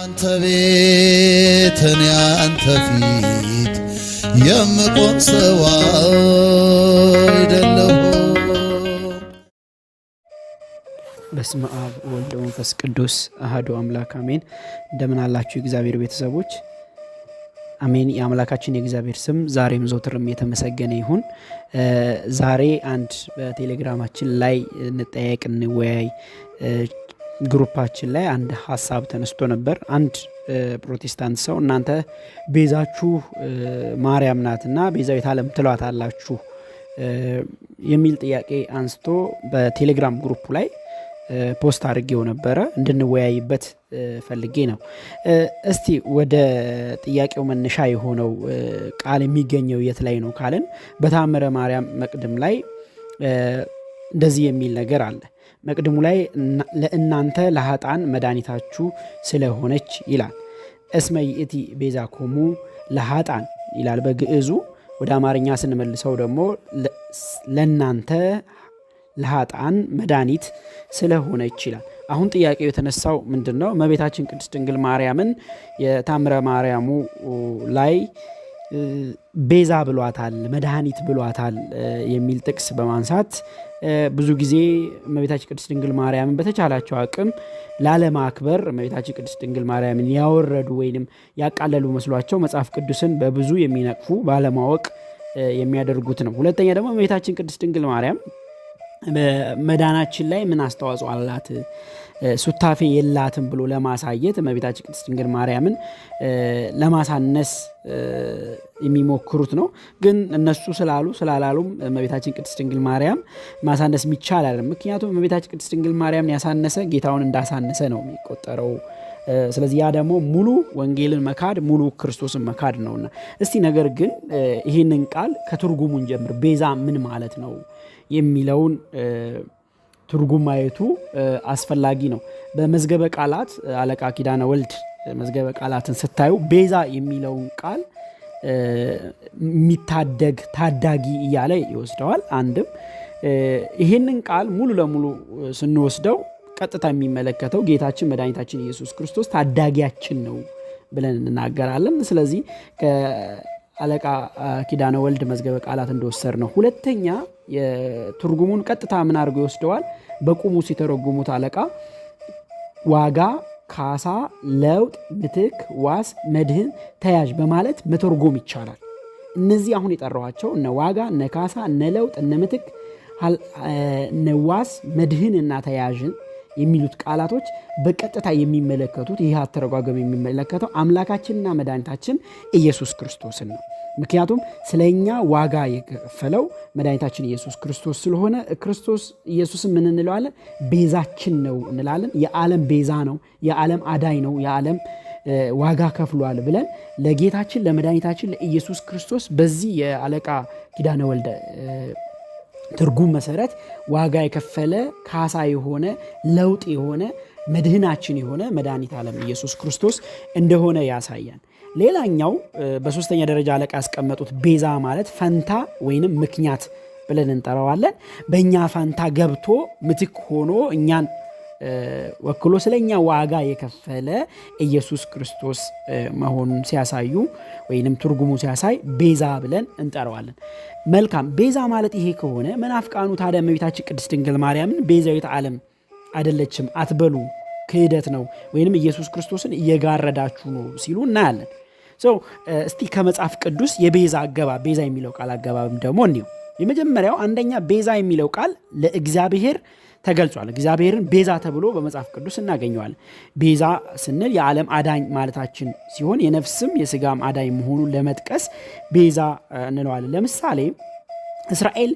አንተ ቤት እኔ አንተ ፊት የምቆም ሰው አይደለሁም። በስመ አብ ወልድ መንፈስ ቅዱስ አሐዱ አምላክ አሜን። እንደምን አላችሁ የእግዚአብሔር ቤተሰቦች? አሜን። የአምላካችን የእግዚአብሔር ስም ዛሬም ዘወትርም የተመሰገነ ይሁን። ዛሬ አንድ በቴሌግራማችን ላይ እንጠያየቅ እንወያይ group ኣችን ላይ አንድ ሀሳብ ተነስቶ ነበር። አንድ ፕሮቴስታንት ሰው እናንተ ቤዛችሁ ማርያም ናትና ቤዛዊት ዓለም ትሏታላችሁ የሚል ጥያቄ አንስቶ በቴሌግራም group ላይ post አድርጌው ነበረ እንድንወያይበት ፈልጌ ነው። እስቲ ወደ ጥያቄው መነሻ የሆነው ቃል የሚገኘው የት ላይ ነው ካልን በታምረ ማርያም መቅድም ላይ እንደዚህ የሚል ነገር አለ። መቅድሙ ላይ ለእናንተ ለኃጥአን መድኃኒታችሁ ስለሆነች ይላል። እስመ ይእቲ ቤዛኮሙ ለኃጥአን ይላል በግዕዙ። ወደ አማርኛ ስንመልሰው ደግሞ ለእናንተ ለኃጥአን መድኃኒት ስለሆነች ይላል። አሁን ጥያቄው የተነሳው ምንድን ነው? እመቤታችን ቅድስት ድንግል ማርያምን የታምረ ማርያሙ ላይ ቤዛ ብሏታል፣ መድኃኒት ብሏታል የሚል ጥቅስ በማንሳት ብዙ ጊዜ እመቤታችን ቅድስት ድንግል ማርያምን በተቻላቸው አቅም ላለማክበር እመቤታችን ቅድስት ድንግል ማርያምን ያወረዱ ወይንም ያቃለሉ መስሏቸው መጽሐፍ ቅዱስን በብዙ የሚነቅፉ ባለማወቅ የሚያደርጉት ነው። ሁለተኛ ደግሞ እመቤታችን ቅድስት ድንግል ማርያም መዳናችን ላይ ምን አስተዋጽኦ አላት፣ ሱታፌ የላትም ብሎ ለማሳየት እመቤታችን ቅድስት ድንግል ማርያምን ለማሳነስ የሚሞክሩት ነው። ግን እነሱ ስላሉ ስላላሉም እመቤታችን ቅድስት ድንግል ማርያም ማሳነስ የሚቻል አይደለም። ምክንያቱም እመቤታችን ቅድስት ድንግል ማርያምን ያሳነሰ ጌታውን እንዳሳነሰ ነው የሚቆጠረው። ስለዚህ ያ ደግሞ ሙሉ ወንጌልን መካድ ሙሉ ክርስቶስን መካድ ነውና፣ እስቲ ነገር ግን ይህንን ቃል ከትርጉሙ እንጀምር። ቤዛ ምን ማለት ነው የሚለውን ትርጉም ማየቱ አስፈላጊ ነው። በመዝገበ ቃላት አለቃ ኪዳነ ወልድ መዝገበ ቃላትን ስታዩ ቤዛ የሚለውን ቃል የሚታደግ ታዳጊ እያለ ይወስደዋል። አንድም ይህንን ቃል ሙሉ ለሙሉ ስንወስደው ቀጥታ የሚመለከተው ጌታችን መድኃኒታችን ኢየሱስ ክርስቶስ ታዳጊያችን ነው ብለን እንናገራለን። ስለዚህ አለቃ ኪዳነ ወልድ መዝገበ ቃላት እንደወሰድ ነው። ሁለተኛ የትርጉሙን ቀጥታ ምን አድርጎ ይወስደዋል? በቁሙ ሲተረጉሙት አለቃ ዋጋ፣ ካሳ፣ ለውጥ፣ ምትክ፣ ዋስ፣ መድህን፣ ተያዥ በማለት መተርጎም ይቻላል። እነዚህ አሁን የጠራኋቸው እነ ዋጋ፣ እነ ካሳ፣ እነ ለውጥ፣ እነ ምትክ፣ እነ ዋስ፣ መድህን እና ተያዥን የሚሉት ቃላቶች በቀጥታ የሚመለከቱት ይህ አተረጓጎም የሚመለከተው አምላካችንና መድኃኒታችን ኢየሱስ ክርስቶስን ነው። ምክንያቱም ስለኛ ዋጋ የከፈለው መድኃኒታችን ኢየሱስ ክርስቶስ ስለሆነ ክርስቶስ ኢየሱስን ምን እንለዋለን? ቤዛችን ነው እንላለን። የዓለም ቤዛ ነው፣ የዓለም አዳኝ ነው፣ የዓለም ዋጋ ከፍሏል ብለን ለጌታችን ለመድኃኒታችን ለኢየሱስ ክርስቶስ በዚህ የአለቃ ኪዳነ ወልደ ትርጉም መሰረት ዋጋ የከፈለ ካሳ የሆነ ለውጥ የሆነ መድህናችን የሆነ መድኃኒት ዓለም ኢየሱስ ክርስቶስ እንደሆነ ያሳያል። ሌላኛው በሶስተኛ ደረጃ አለቃ ያስቀመጡት ቤዛ ማለት ፈንታ ወይንም ምክንያት ብለን እንጠራዋለን። በእኛ ፈንታ ገብቶ ምትክ ሆኖ እኛን ወክሎ ስለኛ ዋጋ የከፈለ ኢየሱስ ክርስቶስ መሆኑን ሲያሳዩ ወይንም ትርጉሙ ሲያሳይ ቤዛ ብለን እንጠራዋለን። መልካም ቤዛ ማለት ይሄ ከሆነ መናፍቃኑ ታዲያ እመቤታችን ቅድስት ድንግል ማርያምን ቤዛዊተ ዓለም አይደለችም አትበሉ፣ ክህደት ነው ወይንም ኢየሱስ ክርስቶስን እየጋረዳችሁ ነው ሲሉ እናያለን። እስቲ ከመጽሐፍ ቅዱስ የቤዛ አገባብ ቤዛ የሚለው ቃል አገባብም ደግሞ እንዲሁ የመጀመሪያው አንደኛ ቤዛ የሚለው ቃል ለእግዚአብሔር ተገልጿል። እግዚአብሔርን ቤዛ ተብሎ በመጽሐፍ ቅዱስ እናገኘዋለን። ቤዛ ስንል የዓለም አዳኝ ማለታችን ሲሆን የነፍስም የስጋም አዳኝ መሆኑን ለመጥቀስ ቤዛ እንለዋለን። ለምሳሌ እስራኤል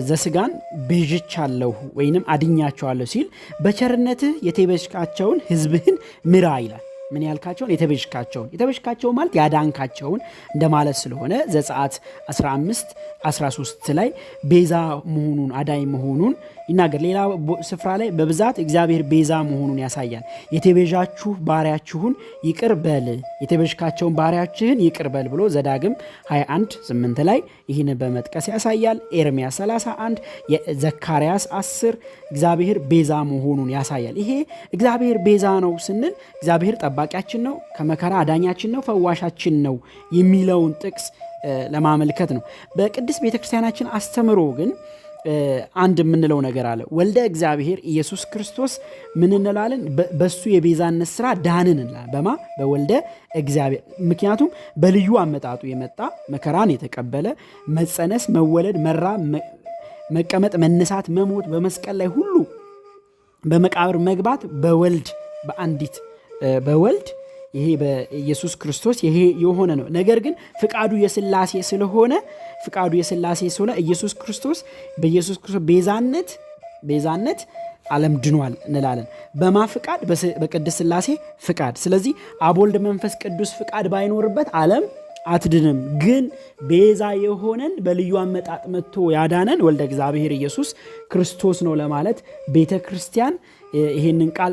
ዘስጋን ቤዥቻለሁ ወይንም አድኛቸዋለሁ ሲል በቸርነትህ የተቤዥካቸውን ሕዝብህን ምራ ይላል። ምን ያልካቸውን? የተቤዥካቸውን። የተቤዥካቸው ማለት ያዳንካቸውን እንደማለት ስለሆነ ዘጸአት 15 13 ላይ ቤዛ መሆኑን አዳኝ መሆኑን ይናገር። ሌላ ስፍራ ላይ በብዛት እግዚአብሔር ቤዛ መሆኑን ያሳያል። የተቤዣችሁ ባሪያችሁን ይቅር በል፣ የተቤዥካቸውን ባሪያችህን ይቅር በል ብሎ ዘዳግም 21 8 ላይ ይህን በመጥቀስ ያሳያል። ኤርምያስ 31፣ ዘካርያስ 10 እግዚአብሔር ቤዛ መሆኑን ያሳያል። ይሄ እግዚአብሔር ቤዛ ነው ስንል እግዚአብሔር ጠባቂ ጠባቂያችን ነው፣ ከመከራ አዳኛችን ነው፣ ፈዋሻችን ነው የሚለውን ጥቅስ ለማመልከት ነው። በቅድስት ቤተክርስቲያናችን አስተምሮ ግን አንድ የምንለው ነገር አለ። ወልደ እግዚአብሔር ኢየሱስ ክርስቶስ ምን እንላለን? በሱ የቤዛነት ስራ ዳንን እንላለን። በማ በወልደ እግዚአብሔር። ምክንያቱም በልዩ አመጣጡ የመጣ መከራን የተቀበለ መጸነስ፣ መወለድ፣ መራብ፣ መቀመጥ፣ መነሳት፣ መሞት፣ በመስቀል ላይ ሁሉ በመቃብር መግባት በወልድ በአንዲት በወልድ ይሄ በኢየሱስ ክርስቶስ ይሄ የሆነ ነው። ነገር ግን ፍቃዱ የስላሴ ስለሆነ ፍቃዱ የስላሴ ስለሆነ ኢየሱስ ክርስቶስ በኢየሱስ ክርስቶስ ቤዛነት ዓለም ድኗል እንላለን። በማ ፍቃድ? በቅድስት ስላሴ ፍቃድ። ስለዚህ አብ ወልድ መንፈስ ቅዱስ ፍቃድ ባይኖርበት ዓለም አትድንም። ግን ቤዛ የሆነን በልዩ አመጣጥ መጥቶ ያዳነን ወልደ እግዚአብሔር ኢየሱስ ክርስቶስ ነው ለማለት ቤተ ክርስቲያን ይሄንን ቃል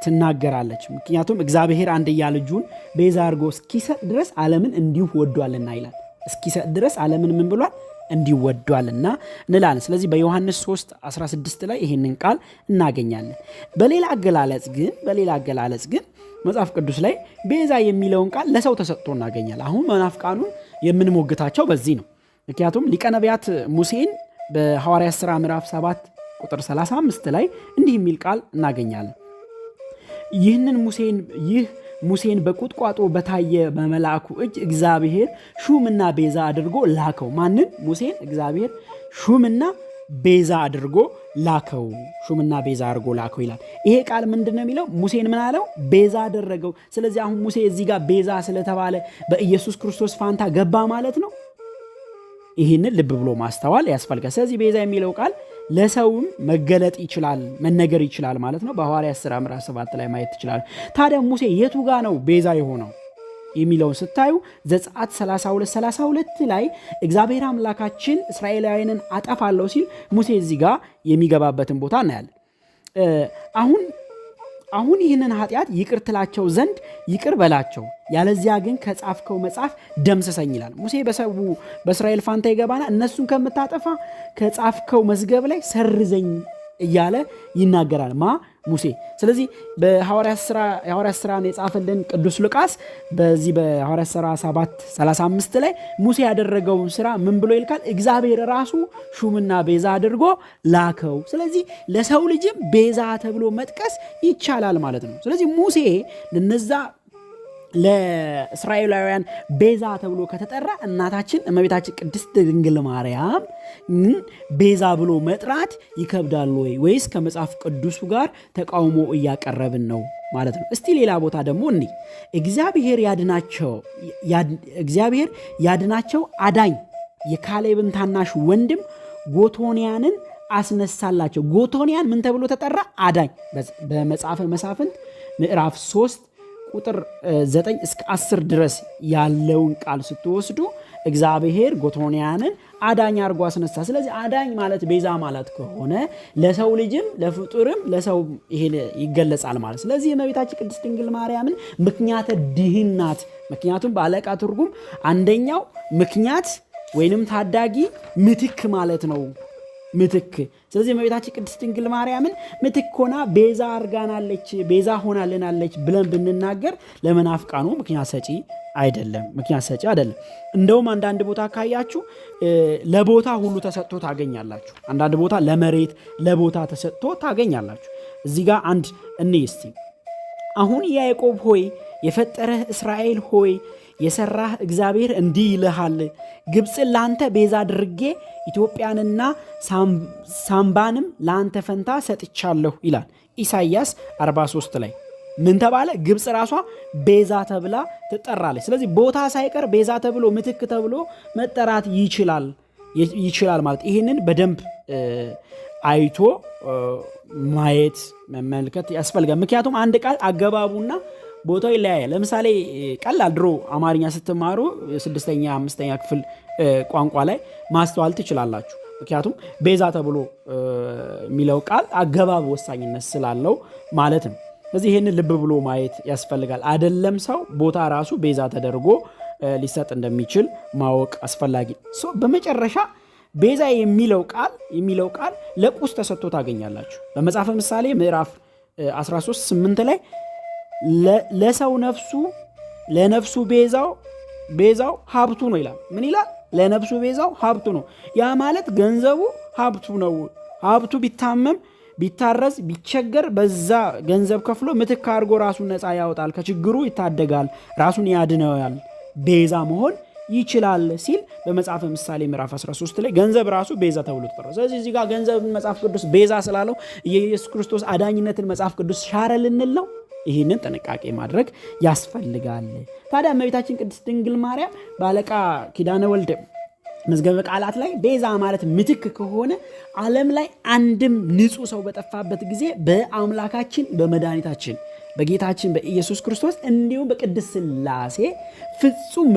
ትናገራለች። ምክንያቱም እግዚአብሔር አንድያ ልጁን ቤዛ አድርጎ እስኪሰጥ ድረስ ዓለምን እንዲሁ ወዷልና ይላል። እስኪሰጥ ድረስ ዓለምን ምን ብሏል? እንዲሁ ወዷልና እንላለን። ስለዚህ በዮሐንስ 3:16 ላይ ይሄንን ቃል እናገኛለን። በሌላ አገላለጽ ግን መጽሐፍ ቅዱስ ላይ ቤዛ የሚለውን ቃል ለሰው ተሰጥቶ እናገኛለን። አሁን መናፍቃኑን የምንሞግታቸው በዚህ ነው። ምክንያቱም ሊቀ ነቢያት ሙሴን በሐዋርያት ሥራ ምዕራፍ 7 ቁጥር 35 ላይ እንዲህ የሚል ቃል እናገኛለን። ይህ ሙሴን በቁጥቋጦ በታየ በመልአኩ እጅ እግዚአብሔር ሹምና ቤዛ አድርጎ ላከው። ማንን? ሙሴን እግዚአብሔር ሹምና ቤዛ አድርጎ ላከው። ሹምና ቤዛ አድርጎ ላከው ይላል። ይሄ ቃል ምንድነው የሚለው? ሙሴን ምን አለው? ቤዛ አደረገው። ስለዚህ አሁን ሙሴ እዚህ ጋር ቤዛ ስለተባለ በኢየሱስ ክርስቶስ ፋንታ ገባ ማለት ነው። ይህንን ልብ ብሎ ማስተዋል ያስፈልጋል። ስለዚህ ቤዛ የሚለው ቃል ለሰውም መገለጥ ይችላል፣ መነገር ይችላል ማለት ነው። በሐዋርያት ሥራ ምዕራፍ 7 ላይ ማየት ትችላላችሁ። ታዲያ ሙሴ የቱ ጋ ነው ቤዛ የሆነው የሚለውን ስታዩ ዘጸአት 32:32 ላይ እግዚአብሔር አምላካችን እስራኤላውያንን አጠፋለሁ ሲል ሙሴ እዚህ ጋር የሚገባበትን ቦታ እናያለን። አሁን ይህንን ኃጢአት ይቅር ትላቸው ዘንድ ይቅር በላቸው፣ ያለዚያ ግን ከጻፍከው መጽሐፍ ደምስሰኝ ይላል። ሙሴ በሰው በእስራኤል ፋንታ ይገባና እነሱን ከምታጠፋ ከጻፍከው መዝገብ ላይ ሰርዘኝ እያለ ይናገራል። ማ ሙሴ። ስለዚህ በሐዋርያት ሥራን የጻፈልን ቅዱስ ሉቃስ በዚህ በሐዋርያት ሥራ 7:35 ላይ ሙሴ ያደረገውን ሥራ ምን ብሎ ይልካል? እግዚአብሔር ራሱ ሹምና ቤዛ አድርጎ ላከው። ስለዚህ ለሰው ልጅም ቤዛ ተብሎ መጥቀስ ይቻላል ማለት ነው። ስለዚህ ሙሴ ለነዛ ለእስራኤላውያን ቤዛ ተብሎ ከተጠራ እናታችን እመቤታችን ቅድስት ድንግል ማርያም ቤዛ ብሎ መጥራት ይከብዳል ወይ? ወይስ ከመጽሐፍ ቅዱሱ ጋር ተቃውሞ እያቀረብን ነው ማለት ነው? እስቲ ሌላ ቦታ ደግሞ እንይ። እግዚአብሔር ያድናቸው አዳኝ የካሌብን ታናሽ ወንድም ጎቶንያንን አስነሳላቸው። ጎቶንያን ምን ተብሎ ተጠራ? አዳኝ። በመጽሐፈ መሳፍንት ምዕራፍ 3 ቁጥር 9 እስከ 10 ድረስ ያለውን ቃል ስትወስዱ እግዚአብሔር ጎቶንያንን አዳኝ አድርጎ አስነሳ። ስለዚህ አዳኝ ማለት ቤዛ ማለት ከሆነ ለሰው ልጅም ለፍጡርም ለሰው ይሄ ይገለጻል ማለት። ስለዚህ የእመቤታችን ቅድስት ድንግል ማርያምን ምክንያተ ድኅን ናት። ምክንያቱም በአለቃ ትርጉም አንደኛው ምክንያት ወይንም ታዳጊ ምትክ ማለት ነው። ምትክ። ስለዚህ እመቤታችን ቅድስት ድንግል ማርያምን ምትክ ሆና ቤዛ አድርጋናለች፣ ቤዛ ሆናልናለች ብለን ብንናገር ለመናፍቃኑ ምክንያት ሰጪ አይደለም፣ ምክንያት ሰጪ አይደለም። እንደውም አንዳንድ ቦታ ካያችሁ ለቦታ ሁሉ ተሰጥቶ ታገኛላችሁ። አንዳንድ ቦታ ለመሬት ለቦታ ተሰጥቶ ታገኛላችሁ። እዚህ ጋር አንድ እንይ እስቲ። አሁን ያዕቆብ ሆይ የፈጠረህ እስራኤል ሆይ የሰራህ እግዚአብሔር እንዲህ ይልሃል፣ ግብፅን ላንተ ቤዛ አድርጌ ኢትዮጵያንና ሳምባንም ላንተ ፈንታ ሰጥቻለሁ ይላል ኢሳይያስ 43 ላይ። ምን ተባለ? ግብፅ ራሷ ቤዛ ተብላ ትጠራለች። ስለዚህ ቦታ ሳይቀር ቤዛ ተብሎ ምትክ ተብሎ መጠራት ይችላል ማለት። ይህንን በደንብ አይቶ ማየት መመልከት ያስፈልጋል። ምክንያቱም አንድ ቃል አገባቡና ቦታው ይለያያል። ለምሳሌ ቀላል ድሮ አማርኛ ስትማሩ 6ኛ 5ኛ ክፍል ቋንቋ ላይ ማስተዋል ትችላላችሁ። ምክንያቱም ቤዛ ተብሎ የሚለው ቃል አገባብ ወሳኝነት ስላለው ማለት ነው። ስለዚህ ይህንን ልብ ብሎ ማየት ያስፈልጋል። አይደለም ሰው ቦታ ራሱ ቤዛ ተደርጎ ሊሰጥ እንደሚችል ማወቅ አስፈላጊ። በመጨረሻ ቤዛ የሚለው ቃል ለቁስ ተሰጥቶ ታገኛላችሁ። በመጽሐፈ ምሳሌ ምዕራፍ 13:8 ላይ ለሰው ነፍሱ ለነፍሱ ቤዛው ሀብቱ ነው ይላል። ምን ይላል? ለነፍሱ ቤዛው ሀብቱ ነው። ያ ማለት ገንዘቡ ሀብቱ ነው። ሀብቱ ቢታመም፣ ቢታረዝ፣ ቢቸገር በዛ ገንዘብ ከፍሎ ምትክ አድርጎ ራሱን ነፃ ያወጣል፣ ከችግሩ ይታደጋል፣ ራሱን ያድነዋል፣ ቤዛ መሆን ይችላል ሲል በመጽሐፈ ምሳሌ ምዕራፍ 13 ላይ ገንዘብ ራሱ ቤዛ ተብሎ ተጠራ። ስለዚህ እዚህ ጋር ገንዘብን መጽሐፍ ቅዱስ ቤዛ ስላለው የኢየሱስ ክርስቶስ አዳኝነትን መጽሐፍ ቅዱስ ሻረ ልንል ነው? ይህንን ጥንቃቄ ማድረግ ያስፈልጋል። ታዲያ እመቤታችን ቅድስት ድንግል ማርያም በአለቃ ኪዳነ ወልድ መዝገበ ቃላት ላይ ቤዛ ማለት ምትክ ከሆነ ዓለም ላይ አንድም ንጹሕ ሰው በጠፋበት ጊዜ በአምላካችን በመድኃኒታችን በጌታችን በኢየሱስ ክርስቶስ እንዲሁም በቅድስት ሥላሴ ፍጹም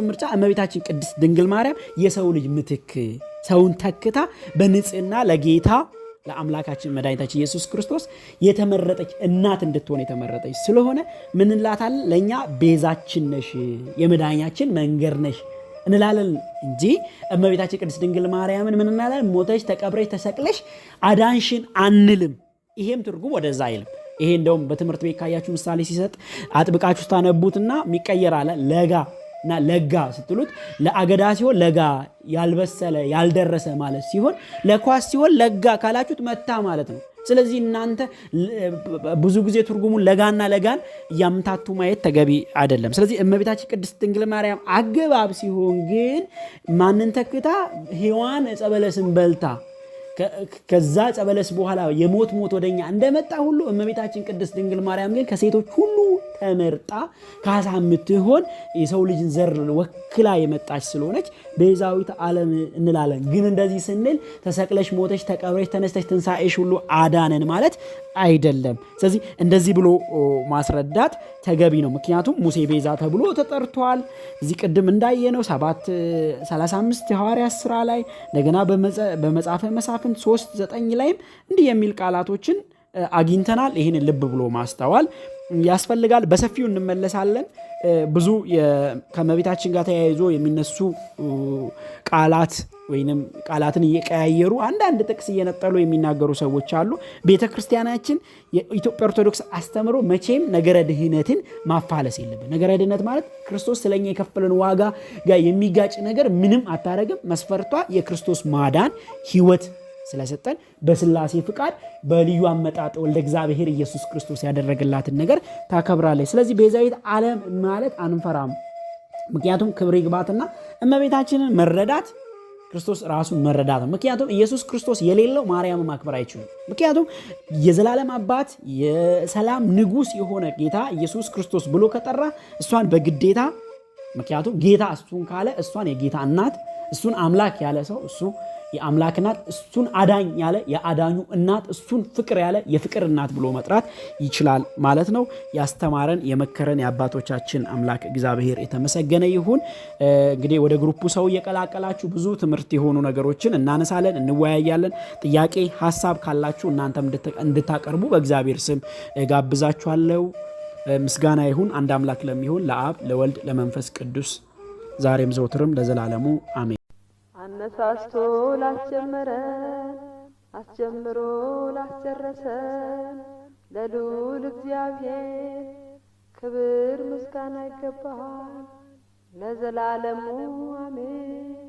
ምርጫ እመቤታችን ቅድስት ድንግል ማርያም የሰው ልጅ ምትክ ሰውን ተክታ በንጽህና ለጌታ ለአምላካችን መድኃኒታችን ኢየሱስ ክርስቶስ የተመረጠች እናት እንድትሆን የተመረጠች ስለሆነ ምን እንላታለን? ለእኛ ቤዛችን ነሽ፣ የመዳኛችን መንገድ ነሽ እንላለን እንጂ እመቤታችን ቅድስት ድንግል ማርያምን ምን እንላለን? ሞተሽ፣ ተቀብረሽ፣ ተሰቅለሽ አዳንሽን አንልም። ይሄም ትርጉም ወደዛ አይልም። ይሄ እንደውም በትምህርት ቤት ካያችሁ ምሳሌ ሲሰጥ አጥብቃችሁ ስታነቡትና የሚቀየር አለ። ለጋ እና ለጋ ስትሉት ለአገዳ ሲሆን ለጋ ያልበሰለ ያልደረሰ ማለት ሲሆን፣ ለኳስ ሲሆን ለጋ ካላችሁት መታ ማለት ነው። ስለዚህ እናንተ ብዙ ጊዜ ትርጉሙን ለጋና ለጋን እያምታቱ ማየት ተገቢ አይደለም። ስለዚህ እመቤታችን ቅድስት ድንግል ማርያም አገባብ ሲሆን ግን ማንን ተክታ? ሔዋን ዕፀ በለስን በልታ ከዛ ዕፀ በለስ በኋላ የሞት ሞት ወደኛ እንደመጣ ሁሉ እመቤታችን ቅድስት ድንግል ማርያም ግን ከሴቶች ሁሉ ተመርጣ ካሳ የምትሆን የሰው ልጅን ዘር ወክላ የመጣች ስለሆነች ቤዛዊት ዓለም እንላለን። ግን እንደዚህ ስንል ተሰቅለሽ፣ ሞተሽ፣ ተቀብረሽ፣ ተነስተሽ ትንሣኤሽ ሁሉ አዳነን ማለት አይደለም። ስለዚህ እንደዚህ ብሎ ማስረዳት ተገቢ ነው። ምክንያቱም ሙሴ ቤዛ ተብሎ ተጠርቷል። እዚህ ቅድም እንዳየነው 7:35 የሐዋርያት ሥራ ላይ፣ እንደገና በመጽሐፈ መሳፍንት 3:9 ላይም እንዲህ የሚል ቃላቶችን አግኝተናል። ይህንን ልብ ብሎ ማስተዋል ያስፈልጋል። በሰፊው እንመለሳለን። ብዙ ከእመቤታችን ጋር ተያይዞ የሚነሱ ቃላት ወይንም ቃላትን እየቀያየሩ አንዳንድ ጥቅስ እየነጠሉ የሚናገሩ ሰዎች አሉ። ቤተክርስቲያናችን የኢትዮጵያ ኦርቶዶክስ አስተምሮ መቼም ነገረ ድህነትን ማፋለስ የለብን። ነገረ ድህነት ማለት ክርስቶስ ስለኛ የከፈለን ዋጋ ጋር የሚጋጭ ነገር ምንም አታረግም። መስፈርቷ የክርስቶስ ማዳን ሕይወት ስለሰጠን በስላሴ ፍቃድ በልዩ አመጣጥ ወልደ እግዚአብሔር ኢየሱስ ክርስቶስ ያደረገላትን ነገር ታከብራለች። ስለዚህ ቤዛዊት ዓለም ማለት አንፈራም። ምክንያቱም ክብር ይግባትና እመቤታችንን መረዳት ክርስቶስ ራሱን መረዳት ነው። ምክንያቱም ኢየሱስ ክርስቶስ የሌለው ማርያምን ማክበር አይችሉም። ምክንያቱም የዘላለም አባት የሰላም ንጉሥ የሆነ ጌታ ኢየሱስ ክርስቶስ ብሎ ከጠራ እሷን በግዴታ፣ ምክንያቱም ጌታ እሱን ካለ እሷን የጌታ እናት፣ እሱን አምላክ ያለ ሰው እሱ የአምላክ እናት፣ እሱን አዳኝ ያለ የአዳኙ እናት፣ እሱን ፍቅር ያለ የፍቅር እናት ብሎ መጥራት ይችላል ማለት ነው። ያስተማረን የመከረን የአባቶቻችን አምላክ እግዚአብሔር የተመሰገነ ይሁን። እንግዲህ ወደ group ኡ ሰው እየቀላቀላችሁ ብዙ ትምህርት የሆኑ ነገሮችን እናነሳለን፣ እንወያያለን። ጥያቄ ሀሳብ ካላችሁ እናንተም እንድታቀርቡ በእግዚአብሔር ስም ጋብዛችኋለሁ። ምስጋና ይሁን አንድ አምላክ ለሚሆን ለአብ፣ ለወልድ፣ ለመንፈስ ቅዱስ ዛሬም ዘውትርም ለዘላለሙ አሜን። አነሳስቶ ላስጀመረን አስጀምሮ ላስጨረሰን ለልዑል እግዚአብሔር ክብር ምስጋና ይገባል ለዘላለሙ አሜን።